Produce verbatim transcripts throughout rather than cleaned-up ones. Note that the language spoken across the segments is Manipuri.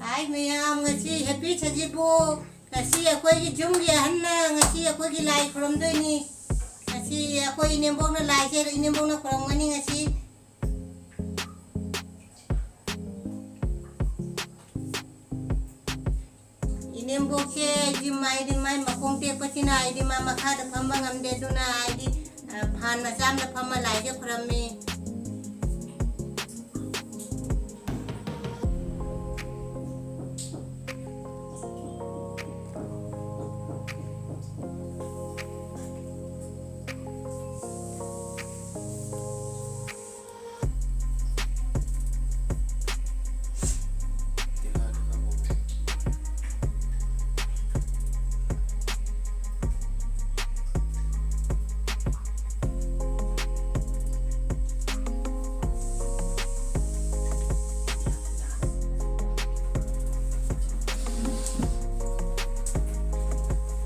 ꯍꯥꯏ ꯃꯌꯥꯝ, ꯉꯁꯤ Happy ꯁꯖꯤꯕꯨ꯫ ꯉꯁꯤ ꯑꯩꯈꯣꯏꯒꯤ ꯌꯨꯝꯒꯤ ꯑꯍꯟꯅ ꯉꯁꯤ ꯑꯩꯈꯣꯏꯒꯤ ꯂꯥꯏ ꯈꯨꯔꯨꯝꯗꯣꯏꯅꯤ꯫ ꯉꯁꯤ ꯑꯩꯈꯣꯏ ꯏꯅꯦꯝꯕꯣꯛꯅ ꯂꯥꯏꯁꯦ, ꯏꯅꯦꯝꯕꯣꯛꯅ ꯈꯨꯔꯨꯝꯒꯅꯤ ꯉꯁꯤ꯫ ꯏꯅꯦꯝꯕꯣꯛꯁꯦ ꯑꯩꯗꯤ ꯃꯥꯏꯗꯤ, ꯃꯥꯏ ꯃꯈꯣꯡ ꯇꯦꯛꯄꯁꯤꯅ ꯑꯩꯗꯤ ꯃꯥ ꯃꯈꯥꯗ ꯐꯝꯕ ꯉꯝꯗꯦ, ꯑꯗꯨꯅ ꯑꯩꯗꯤ, ꯑ, ꯐꯥꯟ ꯃꯆꯥ ꯑꯃꯗ ꯐꯝꯃ ꯂꯥꯏꯁꯦ ꯈꯨꯔꯝꯃꯤ꯫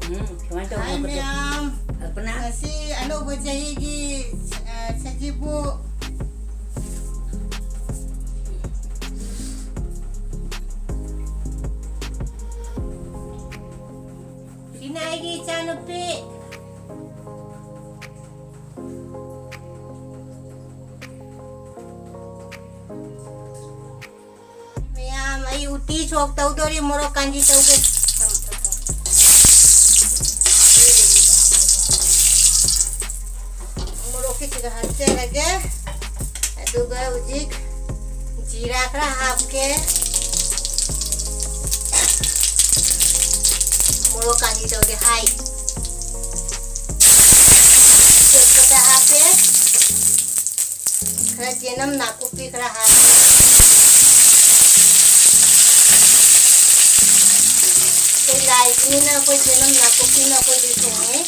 ꯎꯝ, ꯁꯨꯃꯥꯏꯅ ꯇꯧꯕ ꯍꯥꯏ ꯃꯌꯥꯝ꯫ ꯑꯜꯄꯅꯥ꯫ ꯉꯁꯤ ꯑꯅꯧꯕ ꯆꯍꯤꯒꯤ, ꯑ, ꯁꯖꯤꯕꯨ꯫ ꯁꯤꯅ ꯑꯩꯒꯤ ꯏꯆꯥꯅꯨꯄꯤ꯫ ꯃꯌꯥꯝ, ꯑꯩ ꯎꯇꯤ ꯁꯣꯛ ꯇꯧꯗꯣꯔꯤ, ꯃꯣꯔꯣꯛ ꯀꯥꯟꯖꯤ ꯇꯧꯒꯦ꯫ ꯃꯣꯔꯣꯛꯀꯤꯁꯤꯒ ꯍꯥꯞꯆꯔꯒꯦ꯫ ꯑꯗꯨꯒ ꯍꯧꯖꯤꯛ ꯖꯤꯔꯥ ꯈꯔ ꯍꯥꯞꯀꯦ꯫ ꯃꯣꯔꯣꯛ ꯀꯥꯟꯖꯤ ꯇꯧꯒꯦ ꯍꯥꯏ꯫ ꯇꯦꯖꯄꯇꯥ ꯍꯥꯞꯄꯦ꯫ ꯈꯔ ꯆꯦꯅꯝ ꯅꯥꯀꯨꯞꯄꯤ ꯈꯔ ꯍꯥꯞꯄꯤ꯫ ꯑꯩꯈꯣꯏ ꯂꯥꯏꯒꯤꯅꯤꯅ ꯑꯩꯈꯣꯏ ꯆꯦꯅꯝ ꯅꯥꯀꯨꯞꯄꯤꯅ ꯑꯩꯈꯣꯏꯗꯤ ꯊꯣꯡꯉꯦ꯫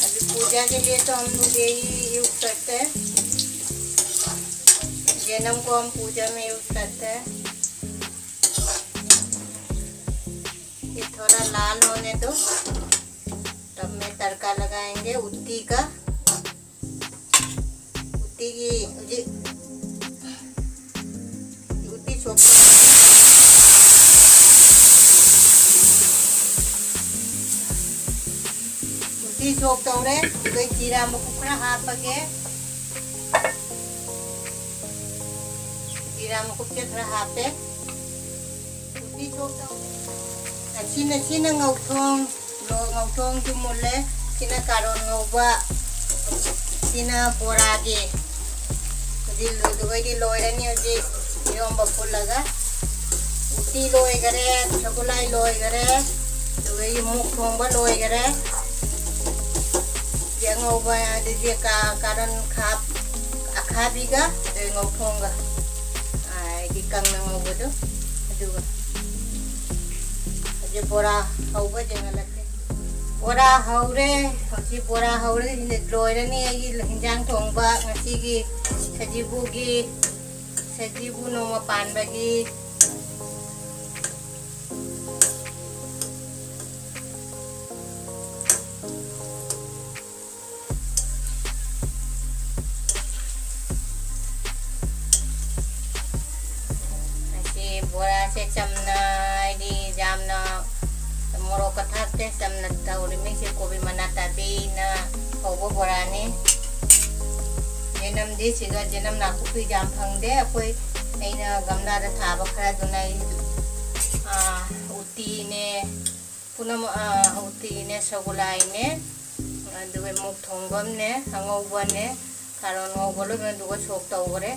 अभी पूजा के लिए तो हम लोग यही यूज़ करते हैं। जनम को हम पूजा में यूज़ करते हैं। ये थोड़ा लाल होने दो, तब मैं तड़का लगाएंगे उत्ती का। उत्ती की, उजी-, उत्ती ꯁꯣꯛ ꯇꯧꯔꯦ꯫ ꯑꯗꯨꯒ ꯖꯤꯔꯥ ꯃꯀꯨꯞ ꯈꯔ ꯍꯥꯞꯄꯒꯦ꯫ ꯖꯤꯔꯥ ꯃꯀꯨꯞꯁꯦ ꯈꯔ ꯍꯥꯞꯄꯦ꯫ ꯎꯇꯤ ꯁꯣꯛ ꯇꯧꯔꯦ꯫ ꯑꯁꯤꯅ, ꯁꯤꯅ ꯉꯧꯊꯣꯡ꯫ ꯂꯣ-, ꯉꯧꯊꯣꯡꯁꯨ ꯃꯨꯜꯂꯦ꯫ ꯁꯤꯅ ꯀꯥꯔꯣꯟ ꯉꯧꯕ꯫ ꯁꯤꯅ ꯕꯣꯔꯥꯒꯤ꯫ ꯍꯧꯖꯤꯛ ꯑꯗꯨꯒꯩꯗꯤ ꯂꯣꯏꯔꯅꯤ ꯍꯧꯖꯤꯛ꯫ ꯏꯔꯣꯝꯕ ꯐꯨꯜꯂꯒ꯫ ꯎꯇꯤ ꯂꯣꯏꯈꯔꯦ, ꯁꯒꯣꯜꯍꯋꯥꯏ ꯂꯣꯏꯈꯔꯦ, ꯑꯗꯨꯒ ꯃꯨꯛ ꯊꯣꯡꯕ ꯂꯣꯏꯈꯔꯦ꯫ ꯑꯗꯒꯤ ꯑꯉꯧꯕ, ꯑꯗꯒꯤ ꯀꯥ-, ꯀꯥꯔꯟ ꯈꯥꯞ-, ꯑꯈꯥꯕꯤꯒ, ꯑꯗꯩ ꯉꯧꯊꯣꯡꯒ, ꯍꯥꯏꯗꯤ ꯀꯪꯅ ꯉꯧꯕꯗꯣ, ꯑꯗꯨꯒ ꯍꯧꯖꯤꯛ ꯕꯣꯔꯥ ꯍꯧꯕ ꯌꯦꯡꯍꯜꯂꯛꯀꯦ꯫ ꯕꯣꯔꯥ ꯍꯧꯔꯦ, ꯍꯧꯖꯤꯛ ꯕꯣꯔꯥ ꯍꯧꯔꯦ, ꯂꯣꯏꯔꯅꯤ ꯑꯩꯒꯤ ꯍꯤꯟꯖꯥꯡ ꯊꯣꯡꯕ ꯉꯁꯤꯒꯤ ꯁꯖꯤꯕꯨꯒꯤ꯫ ꯁꯖꯤꯕꯨ ꯅꯣꯡꯃ ꯄꯥꯟꯕꯒꯤ꯫ ꯑꯁꯤ ꯕꯣꯔꯥꯁꯦ ꯆꯝꯅ, ꯍꯥꯏꯗꯤ ꯌꯥꯝꯅ ꯃꯣꯔꯣꯛꯀ ꯊꯥꯛꯇꯦ, ꯆꯝꯅ ꯇꯧꯔꯤꯃꯤꯁꯦ꯫ ꯀꯣꯕꯤ ꯃꯅꯥ ꯇꯥꯕꯤꯅ ꯍꯧꯕ ꯕꯣꯔꯥꯅꯤ꯫ ꯌꯦꯅꯝꯗꯤ ꯁꯤꯒ ꯌꯦꯅꯝ ꯅꯥꯀꯨꯞꯄꯤ ꯌꯥꯝ ꯐꯪꯗꯦ꯫ ꯑꯩꯈꯣꯏ, ꯑꯩꯅ ꯒꯝꯂꯥꯗ ꯊꯥꯕ ꯈꯔꯗꯨꯅ ꯑꯩ, ꯑꯥ, ꯎꯇꯤꯅꯦ, ꯄꯨꯝꯅꯃꯛ, ꯑꯥ, ꯎꯇꯤꯅꯦ, ꯁꯒꯣꯜꯍꯋꯥꯏꯅꯦ, ꯑꯗꯨꯒ ꯃꯨꯛ ꯊꯣꯡꯕ ꯑꯃꯅꯦ, ꯑꯉꯧꯕꯅꯦ, ꯀꯥꯔꯣꯟ ꯉꯧꯕ ꯂꯣꯏꯅ ꯑꯗꯨꯒ ꯁꯣꯛ ꯇꯧꯈ꯭ꯔꯦ꯫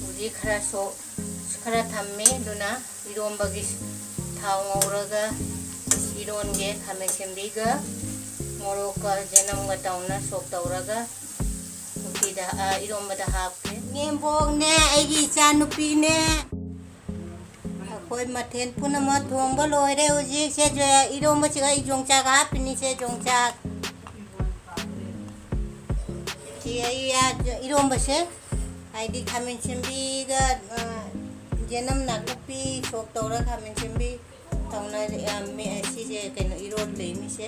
ꯍꯧꯖꯤꯛ ꯈꯔ ꯁꯣꯛ, ꯈꯔ ꯊꯝꯃꯤ꯫ ꯑꯗꯨꯅ ꯏꯔꯣꯝꯕꯒꯤ ꯊꯥꯎ ꯉꯧꯔꯒ ꯏꯔꯣꯟꯒꯦ꯫ ꯈꯥꯃꯦꯟ ꯁꯦꯝꯕꯤꯒ ꯃꯣꯔꯣꯛꯀ ꯆꯅꯝꯒ ꯇꯧꯅ ꯁꯣꯛ ꯇꯧꯔꯒ ꯎꯇꯤꯗ, ꯑ, ꯏꯔꯣꯝꯕꯗ ꯍꯥꯞꯀꯦ꯫ ꯅꯦꯝꯕꯣꯛꯅꯦ, ꯑꯩꯒꯤ ꯏꯆꯥꯅꯨꯄꯤꯅꯦ꯫ ꯑꯩꯈꯣꯏ ꯃꯊꯦꯜ ꯄꯨꯝꯅꯃꯛ ꯊꯣꯡꯕ ꯂꯣꯏꯔꯦ꯫ ꯍꯧꯖꯤꯛꯁꯦ ꯖ-, ꯏꯔꯣꯝꯕꯁꯤꯒ ꯑꯩ ꯌꯣꯡꯆꯥꯛ ꯍꯥꯞꯄꯤꯅꯤꯁꯦ, ꯌꯣꯡꯆꯥꯛ꯫ ꯁꯤ ꯑꯩ, ꯑ, ꯏꯔꯣꯝꯕꯁꯦ, ꯍꯥꯏꯗꯤ ꯈꯥꯃꯦꯟ ꯁꯦꯝꯕꯤꯒ, ꯑ, ꯌꯦꯅꯝ ꯅꯥꯀꯨꯞꯄꯤ ꯁꯣꯛ ꯇꯧꯔ ꯈꯥꯃꯦꯟ ꯁꯦꯝꯕꯤ ꯇꯧꯅ, ꯑ, ꯃꯦ-, ꯁꯤꯁꯦ ꯀꯩꯅꯣ ꯏꯔꯣꯜꯂꯤꯃꯤꯁꯦ꯫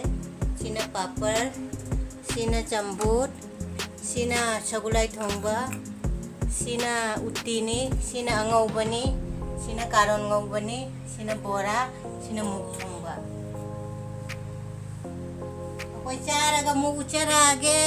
ꯁꯤꯅ ꯄꯥꯄꯔ, ꯁꯤꯅ ꯆꯝꯐꯨꯠ, ꯁꯤꯅ ꯁꯒꯣꯜꯍꯋꯥꯏ ꯊꯣꯡꯕ, ꯁꯤꯅ ꯎꯇꯤꯅꯤ, ꯁꯤꯅ ꯑꯉꯧꯕꯅꯤ, ꯁꯤꯅ ꯀꯥꯔꯣꯟ ꯉꯧꯕꯅꯤ, ꯁꯤꯅ ꯕꯣꯔꯥ, ꯁꯤꯅ ꯃꯨꯛ ꯊꯣꯡꯕ꯫ ꯑꯩꯈꯣꯏ ꯆꯥꯔꯒ ꯑꯃꯨꯛ ꯎꯠꯆꯔꯛꯑꯒꯦ꯫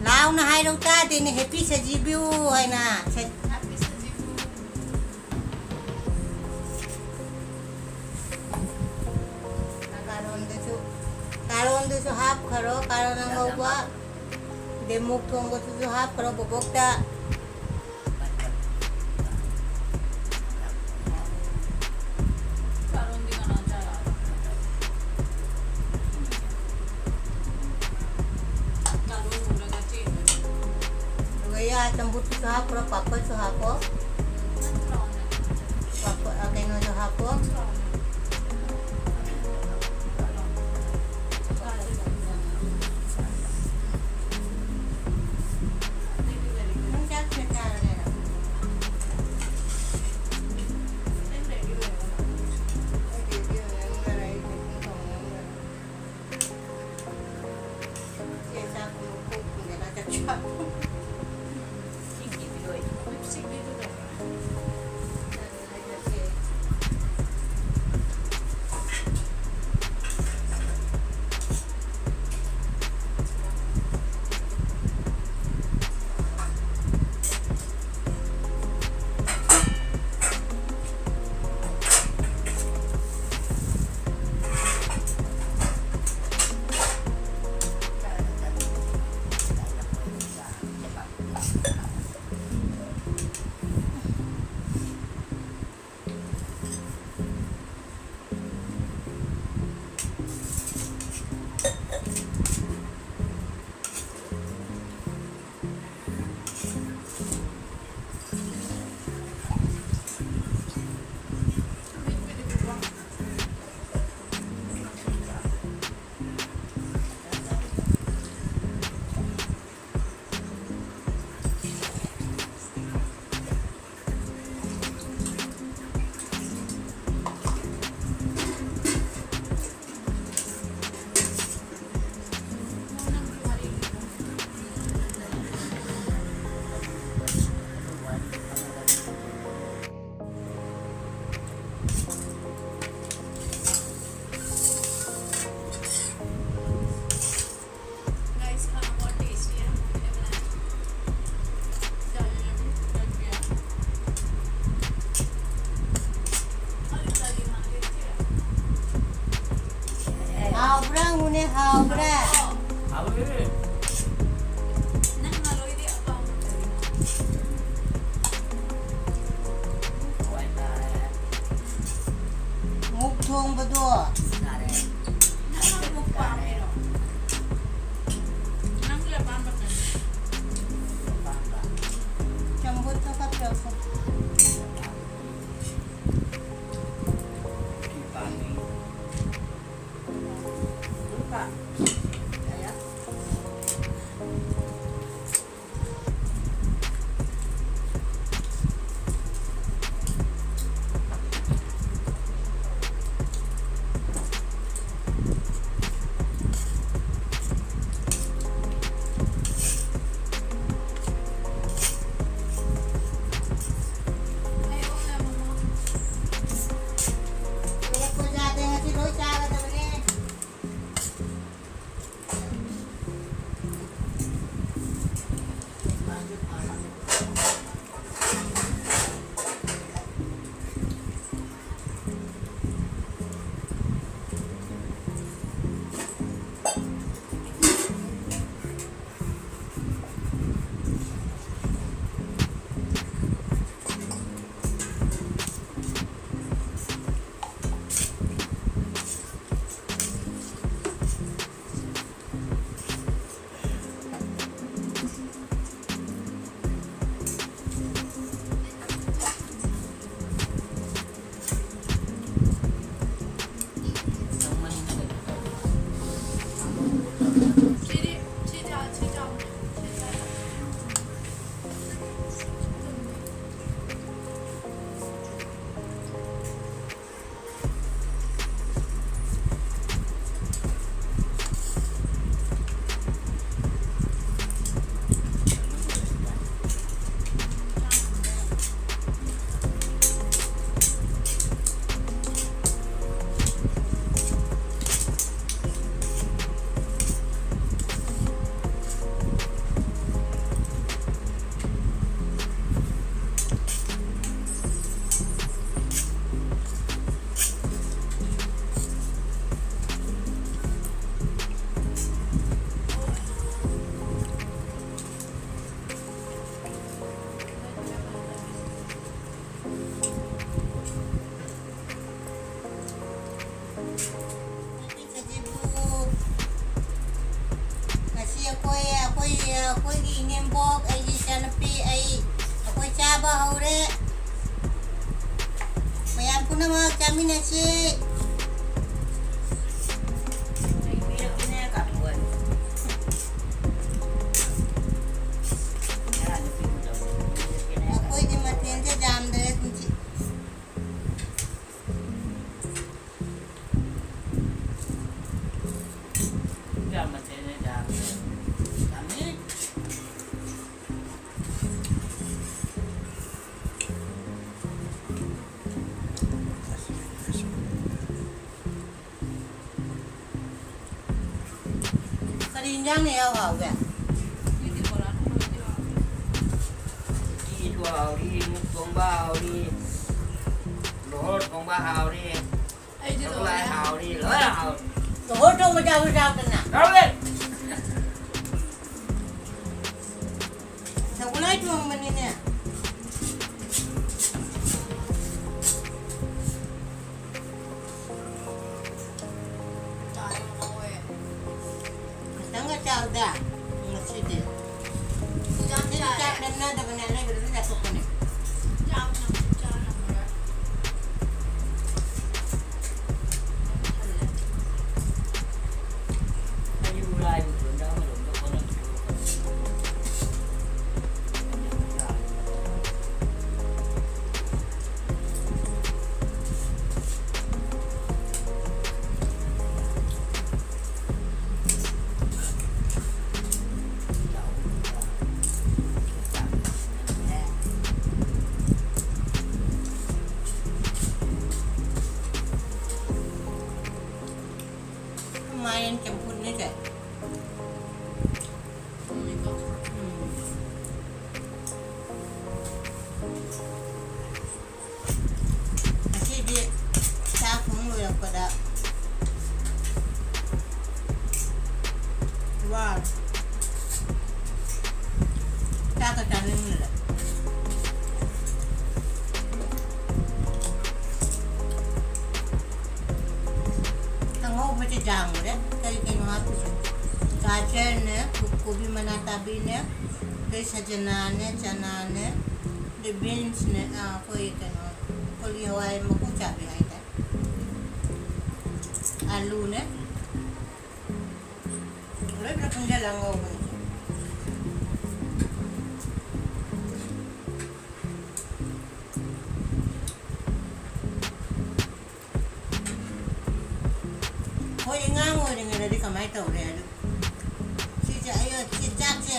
ꯂꯥꯎꯅ ꯍꯥꯏꯔꯧ ꯇꯥꯗꯦꯅꯦ, "Happy ꯁꯖꯤꯕꯨ" ꯍꯥꯏꯅ꯫ ꯁ-, ꯀꯥꯔꯣꯟꯗꯁꯨ, ꯀꯥꯔꯣꯟꯗꯁꯨ ꯍꯥꯞꯈ꯭ꯔꯣ, ꯀꯥꯔꯣꯟ ꯑꯉꯧꯕ꯫ ꯑꯗꯩ ꯃꯨꯛ ꯊꯣꯡꯕꯗꯨꯁꯨ ꯍꯥꯞꯈ꯭ꯔꯣ ꯕꯣꯕꯣꯛꯇ꯫ ꯑꯗꯨꯒ ꯌꯥ ꯆꯝꯐꯨꯠꯇꯨꯁꯨ ꯍꯥꯞꯈ꯭ꯔꯣ, ꯄꯥꯐꯣꯔꯁꯨ ꯍꯥꯞꯄꯣ꯫ ꯄꯥꯐꯣꯔ, ꯑ, ꯀꯩꯅꯣꯁꯨ ꯍꯥꯞꯄꯣ꯫ ꯅꯪ ꯆꯥꯛ ꯁꯤꯗ ꯆꯥꯔꯒꯦꯔꯣ? ꯑꯩ ready ꯑꯣꯏꯔꯒ ꯂꯥꯛꯑꯣ꯫ ꯑꯩ ready ꯑꯣꯏꯔꯒ ꯂꯥꯛꯑꯣ꯫ ꯆꯦ ꯆꯥꯛ ꯄꯨꯡ ꯊꯨꯡꯗꯦꯗ ꯆꯥꯛ ꯆꯥꯕ꯫ ꯁꯤꯒꯤꯗꯤ ꯂꯣꯏꯔꯦ꯫ Lipstickꯇꯤ ꯑꯗꯨ ꯇꯧꯔꯦ꯫ ꯍꯥꯎꯈ꯭ꯔꯦ꯫ ꯃꯨꯛ ꯊꯣꯡꯕꯗꯣ꯫ ꯆꯝꯐꯨꯠꯇ ꯈꯔ ꯇꯧꯁꯜꯂꯣ꯫ ꯁꯖꯤꯕꯨ, ꯉꯁꯤ ꯑꯩꯈꯣꯏ, ꯑꯩꯈꯣꯏ, ꯑꯩꯈꯣꯏꯒꯤ ꯏꯅꯦꯝꯕꯣꯛ, ꯑꯩꯒꯤ ꯏꯆꯥꯅꯨꯄꯤ, ꯑꯩ, ꯑꯩꯈꯣꯏ ꯆꯥꯕ ꯍꯧꯔꯦ꯫ ꯃꯌꯥꯝ ꯄꯨꯝꯅꯃꯛ ꯆꯥꯃꯤꯟꯅꯁꯤ꯫ ꯑꯩꯈꯣꯏꯗꯤ ꯃꯊꯦꯜꯁꯦ ꯌꯥꯝꯗ꯭ꯔꯦ ꯀꯨꯝꯁꯤ꯫ ꯀꯔꯤ ꯏꯟꯖꯥꯡꯅ ꯏꯍꯥꯎ ꯍꯥꯎꯒꯦ? ꯎꯇꯤꯁꯨ ꯍꯥꯎꯔꯤ, ꯃꯨꯛ ꯊꯣꯡꯕ ꯍꯥꯎꯔꯤ, ꯂꯣꯍꯣꯔ ꯊꯣꯡꯕ ꯍꯥꯎꯔꯤ, ꯑꯩꯗꯤ ꯁꯒꯣꯜ ꯍꯋꯥꯏ ꯂꯣꯏꯔꯦ꯫ ꯍꯥꯎꯔꯤ, ꯂꯣꯏꯅ ꯍꯥꯎꯔꯤ꯫ ꯂꯣꯍꯣꯔ ꯊꯣꯡꯕ ꯆꯥꯕ ꯆꯥꯎꯗꯅ꯫ ꯍꯥꯎꯔꯦ꯫ ꯁꯒꯣꯜ ꯍꯋꯥꯏ ꯊꯣꯡꯕꯅꯤꯅꯦ꯫ ꯈꯤꯇꯪꯒ ꯆꯥꯎꯗ ꯉꯁꯤꯗꯤ꯫ ꯉꯁꯤꯗꯤ ꯆꯥꯛ ꯂꯦꯝꯅꯗꯕꯅꯦ, ꯑꯔꯩꯕꯗꯨꯗ ꯆꯥꯊꯣꯛꯄꯅꯦ꯫ ꯃꯥꯏꯔꯦꯟ ꯆꯝꯐꯨꯠꯅꯦ ꯆꯦ꯫ ꯎꯝ꯫ ꯉꯁꯤꯗꯤ ꯆꯥꯛ ꯊꯣꯡ ꯂꯣꯏꯔꯛꯄꯗ ꯋꯥꯔꯦ꯫ ꯆꯥꯛꯀ ꯆꯥꯅꯤꯡꯗ꯭ꯔꯦ꯫ ꯁꯤ ꯌꯥꯝꯈ꯭ꯔꯦ꯫ ꯀꯔꯤ ꯀꯩꯅꯣ ꯍꯥꯞꯄꯤꯁꯦ? ꯒꯥꯖꯔꯅꯦ, ꯀꯣꯕꯤ ꯃꯅꯥ ꯇꯥꯕꯤꯅꯦ, ꯑꯗꯩ ꯁꯖꯅꯥꯅꯦ, ꯆꯅꯥꯅꯦ, ꯑꯗꯩ ꯕꯤꯟꯁꯅꯦ, ꯑꯥ, ꯑꯩꯈꯣꯏ ꯀꯩꯅꯣ, ꯀꯣꯂꯤ ꯍꯋꯥꯏ ꯃꯀꯨ ꯆꯥꯕꯤ ꯍꯥꯏꯇꯥꯔꯦ꯫ ꯑꯂꯨꯅꯦ꯫ ꯂꯣꯏ ꯄꯨꯂꯞ ꯄꯨꯟꯁꯤꯜꯂꯒ ꯉꯧꯕꯅꯦ꯫ ꯍꯣꯏ, ꯑꯉꯥꯡ ꯑꯣꯏꯔꯤꯉꯩꯗꯗꯤ ꯀꯃꯥꯏꯅ ꯇꯧꯔꯦ ꯑꯗꯨ? ꯁꯤꯁꯦ ꯑꯩ ꯁꯤ ꯆꯥꯛꯁꯦ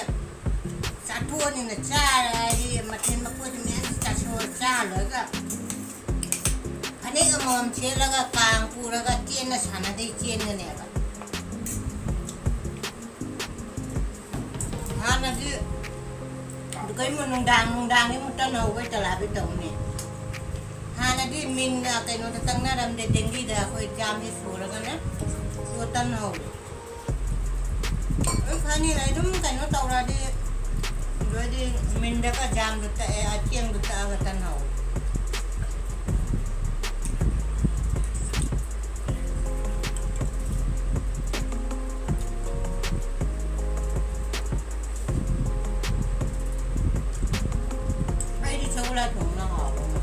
ꯆꯥꯊꯣꯛꯑꯅꯤꯅ ꯆꯥꯔꯦ ꯍꯥꯏꯗꯤ ꯃꯊꯦꯜ ꯃꯄꯣꯠꯁꯦ ꯃꯌꯥꯝ ꯆꯥꯁꯤꯜꯂ ꯆꯥꯔꯒ ꯐꯅꯦꯛ ꯑꯃꯃꯝ ꯁꯦꯠꯂꯒ ꯀꯥꯡ ꯄꯨꯔꯒ ꯆꯦꯟꯅ ꯁꯥꯟꯅꯗꯩ ꯆꯦꯟꯒꯅꯦꯕ꯫ ꯍꯥꯟꯅꯗꯤ ꯀꯩꯃꯨꯛ ꯅꯨꯡꯗꯥꯡ, ꯅꯨꯡꯗꯥꯡꯒꯤ ꯑꯃꯨꯛ ꯇꯟ ꯍꯧꯕꯩ ꯇꯂꯥꯕꯤ ꯇꯧꯅꯤ꯫ ꯍꯥꯟꯅꯗꯤ ꯃꯤꯟ, ꯑ, ꯀꯩꯅꯣꯗ ꯇꯛꯅꯔꯝꯗꯦ, ꯗꯦꯡꯒꯤꯗ ꯑꯩꯈꯣꯏ ꯖꯥꯝꯁꯦ ꯁꯨꯔꯒꯅꯦ, ꯑꯗꯨꯒ ꯇꯟ ꯍꯧꯔꯦ꯫ ꯂꯣꯏ ꯐꯅꯤꯅ ꯑꯗꯨꯝ ꯀꯩꯅꯣ ꯇꯧꯔꯗꯤ, ꯑꯗꯨꯗꯤ ꯃꯤꯟꯗꯒ ꯖꯥꯝꯗꯣ ꯇꯛꯑꯦ, ꯑ, ꯆꯦꯡꯗꯣ ꯇꯛꯑꯒ ꯇꯟ ꯍꯧꯔꯦ꯫ ꯑꯩꯗꯤ ꯁꯒꯣꯜ ꯍꯋꯥꯏ ꯊꯣꯡꯕꯅ ꯍꯥꯎꯕ ꯃꯥꯜꯂꯦ꯫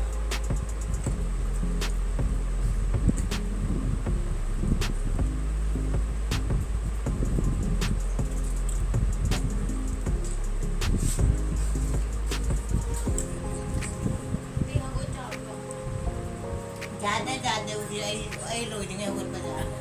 ꯌꯥꯗꯦ, ꯌꯥꯗꯦ, ꯍꯧꯖꯤꯛ ꯑꯩ, ꯑꯩ ꯂꯣꯏꯗ꯭ꯔꯤꯉꯩ ꯍꯧꯒꯠꯄ ꯌꯥꯗꯦ꯫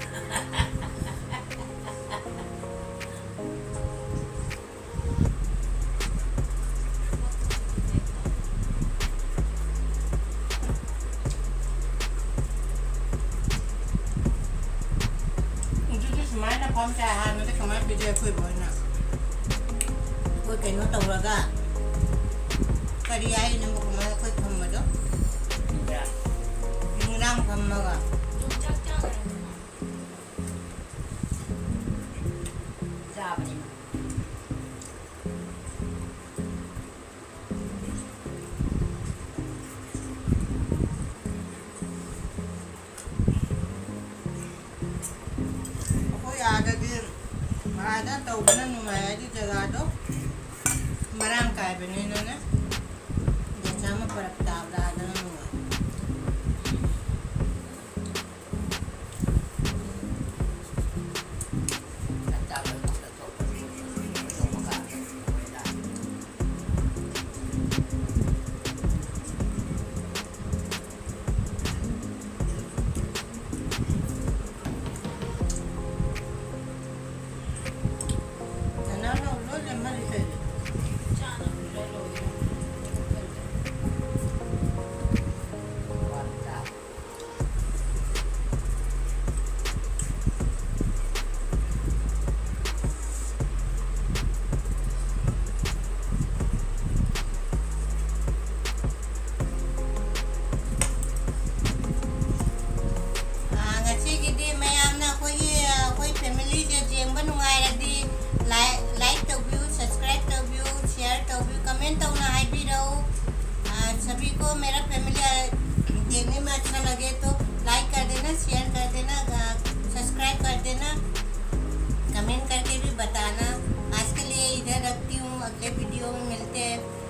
ꯑꯗꯨꯗꯤ ꯁꯨꯃꯥꯏꯅ ꯐꯝꯁꯦ, ꯍꯥꯟꯅꯗꯤ ꯁꯨꯃꯥꯏꯅ ꯄꯤꯖꯩ ꯑꯩꯈꯣꯏ ꯕꯣꯏꯅ꯫ ꯑꯩꯈꯣꯏ ꯀꯩꯅꯣ ꯇꯧꯔꯒ, ꯀꯔꯤ ꯍꯥꯏꯅꯣ ꯀꯃꯥꯏꯅ ꯑꯩꯈꯣꯏ ꯐꯝꯕꯗꯣ? ꯅꯨꯃꯤꯗꯥꯡ ꯐꯝꯃꯒ꯫ ꯆꯥꯕꯅꯤ꯫ ꯇꯧꯕꯅ ꯅꯨꯡꯉꯥꯏ, ꯍꯥꯏꯗꯤ ꯖꯒꯥꯗꯣ ꯃꯔꯥꯡ ꯀꯥꯏꯕꯅꯤꯅꯅꯦ꯫ ꯒ꯭ꯌꯥꯁ ꯑꯃ ꯐꯔꯛ ꯇꯥꯕꯗ ꯑꯗꯨꯅ ꯅꯨꯡꯉꯥꯏ꯫ ꯑꯥ, ꯉꯁꯤꯒꯤꯗꯤ ꯃꯌꯥꯝꯅ ꯑꯩꯈꯣꯏꯒꯤ, ꯑꯩꯈꯣꯏ ꯐꯦꯃꯤꯂꯤꯁꯦ ꯌꯦꯡꯕ ꯅꯨꯡꯉꯥꯏꯔꯗꯤ ꯂꯥꯏꯛ, ꯂꯥꯏꯛ ꯇꯧꯕꯤꯌꯨ, ꯁꯕꯁꯀ꯭ꯔꯥꯏꯕ ꯇꯧꯕꯤꯌꯨ, ꯁꯤꯌꯔ ꯇꯧꯕꯤꯌꯨ, ꯀꯃꯦꯟ ꯇꯧꯅ ꯍꯥꯏꯕꯤꯔꯛꯎ꯫ ꯑꯥ, सभी को मेरा फैमिली देखने में अच्छा लगे तो लाइक कर देना, शेयर कर देना, सब्सक्राइब कर देना, कमेंट करके भी बताना। आज के लिए इधर रखती हूँ, अगले वीडियो में मिलते हैं।